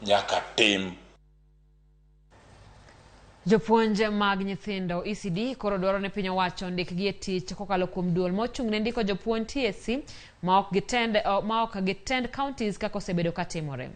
Nyaka tim. Jopuonj mag nyithindo ECD koro dwaro ni piny owacho ondikgi e tich kokalo kuom duol mochung' ne ndiko jopuonj TSC ma ok gitend counties kaka osebedo katimore.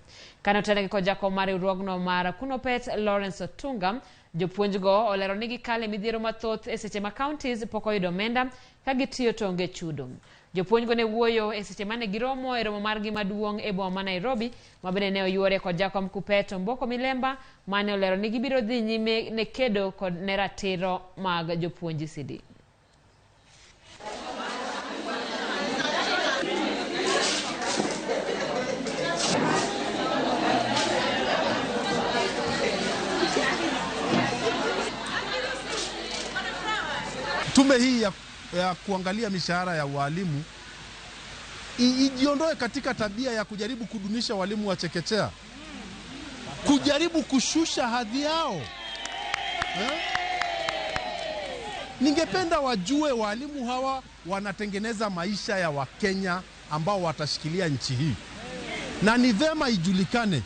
Kane otelnegi kod jakom mar riwruogno mar Kunopet Lawrence Otunga, jopuonjgo olero ni gikale midhiero mathoth e seche ma counties pok oyudo omenda ka gitiyo to onge chudo. Jopuonjgo ne wuoyo e seche mane giromo e romo margi maduong' e boma ma Nairobi ma bende ne oyuore kod jakom Kupet Omboko Milemba mane olero ni gibiro dhi nyime ne kedo kod ne ratiro mag jopuonj ECD. Tume hii ya kuangalia mishahara ya walimu ijiondoe katika tabia ya kujaribu kudunisha walimu wa chekechea, kujaribu kushusha hadhi yao. Ningependa wajue walimu hawa wanatengeneza maisha ya Wakenya ambao watashikilia nchi hii, na ni vema ijulikane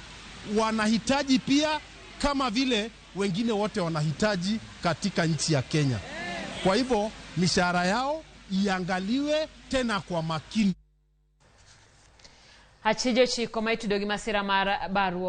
wanahitaji pia kama vile wengine wote wanahitaji katika nchi ya Kenya. Kwa hivyo mishahara yao iangaliwe tena kwa makini. Achije ochiko ma itudo gi masira mar barruok.